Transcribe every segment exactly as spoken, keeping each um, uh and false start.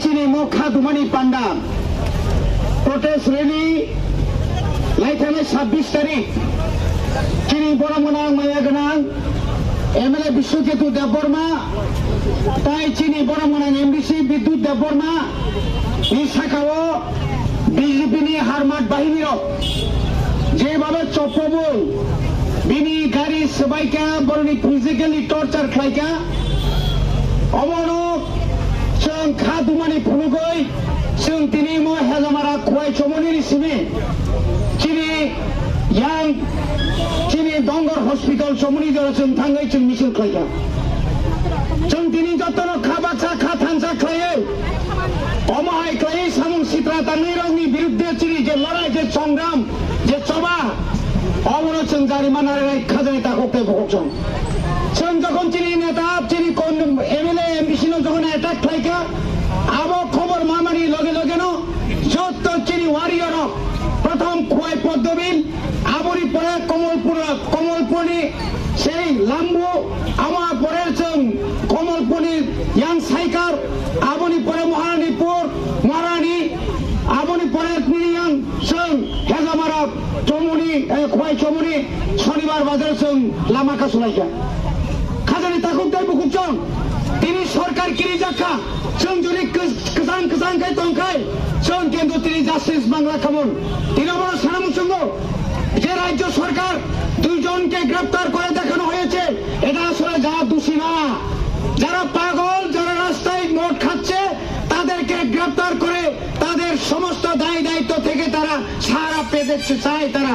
Chini mokha dumani panda protest rally laithani sabbish tarik chini borok gwnang maya gwnang M L A Biswaketu Debbarma tai chini borok gwnang M D C Bidyut Debbarma ni sakao B J P ni harmat bahini rok jebhabe chopobol bini gari swbaikha, boroni physically torture khlaikha, omono chwng kha dumani phunugwi chwng tini mo Hejamara Khwai Chomoni ni simi chini yang chini Dongor Hospital Chomoni jora chwng thangwi chwng misil khlaikha. Chwng tini jotono kha baksa kha thansa khlaiwi omo hai khlaiwi samung sitra tangwi rokni birudde chini je lorai je songram je choba obono chwng jarimana rai khajani takhuk tei bukhuk chwng. Chwng jokhon chini neta chini kon M L A M D C no jokhon attack khlaikha abo khobor mamani loge loge no jotto chini warrior rok prothom Khwai Poddobil aboni pore Komolpur Komolpurni Sei Lambu, amo pore chwng Komolpurni yang Saikar, aboni pore Maharanipur, Maharani, aboni pore nini yang chwng Hejamara Chomoni, eh, Khwai Chomoni, Shonibar Bazar chwng lama kasulaikha. Khajani takhuk tei bukhuk chwng, tini sorkar kirijakha, chwng jodi kwch-, kwchang kwchang khe tongkhai, chwng kintu tini justice mangla khamon. Tini omo sana muchungo, যে রাজ্য সরকার দুইজনকে গ্রেপ্তার করে দেখানো হয়েছে, এটা আসলে যারা দোষী না, যারা পাগল, যারা রাস্তায় মদ খাচ্ছে, তাদেরকে গ্রেপ্তার করে তাদের সমস্ত দায় দায়িত্ব থেকে তারা ছাড়া পেতে চায় তারা।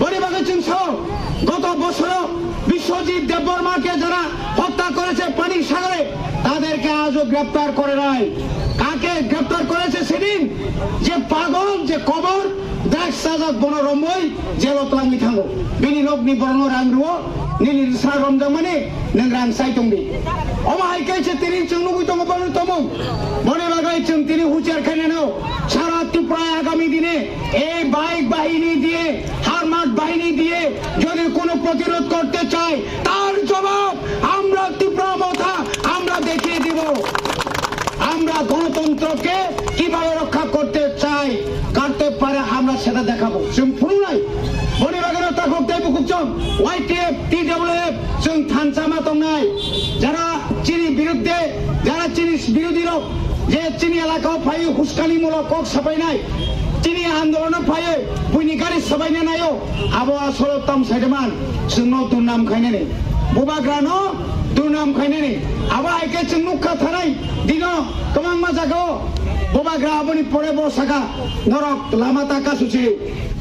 বড়ি বাগান সিংহ গত বছর বিশ্বজিৎ দেববর্মাকে যারা হত্যা করেছে পানির সাগরে, তাদেরকে আজও গ্রেপ্তার করে নাই। কাকে গ্রেপ্তার করেছে সেদিন? যে পাগল, যে কবর, Drugs sajak bono romwi jelo twlangwi thango. Bini nokni borokno rang rwo, nini rwsa romjakmani nwng rang chai tongdi. Omo hai khe se tini chwng nugwi tongo bono tomung. Boni bagwi chwng tini huchiar khainano sara Tripura agami dine ei bike bahini diye, harmat bahini diye jodi kono protirod korte chai, tar jobab আমরা ত্রিপুরা মথা আমরা দেখিয়ে দিব। আমরা গণতন্ত্রকে কিভাবে রক্ষা করতে চাই, করতে পারে, আমরা সেটা দেখাবো। Chwng phunuknai, boni bagwino takhuk tei bukhuk chwng Y T F, T W F chwng thansa ma tongnai, যারা chini birudde, যারা chini birodhi rok, je chini elakao phaiwi huskanimulok kok sapainai, chini andolono phaiwi buini gari sabaina naio, abo asolo tam saidaman, chwngno durnam khainani. Bubagrano durnam khainani. Abo hai khe chwng nukha thanai dino kwbangma jagao bubagra aboni pore bo saka norok lama ta kasuchi.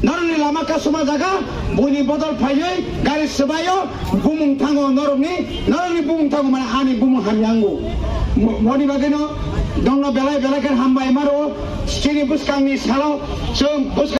Norokni lama kasuma jaga buini bodol phaiwi gari swbaio bumung thango norokni, norokni bumung thango mane ani bumung hamya wngo. Mo-, moni bagwino dongno belai belai khe hambai maro chini bwskangni salo chwng bwskang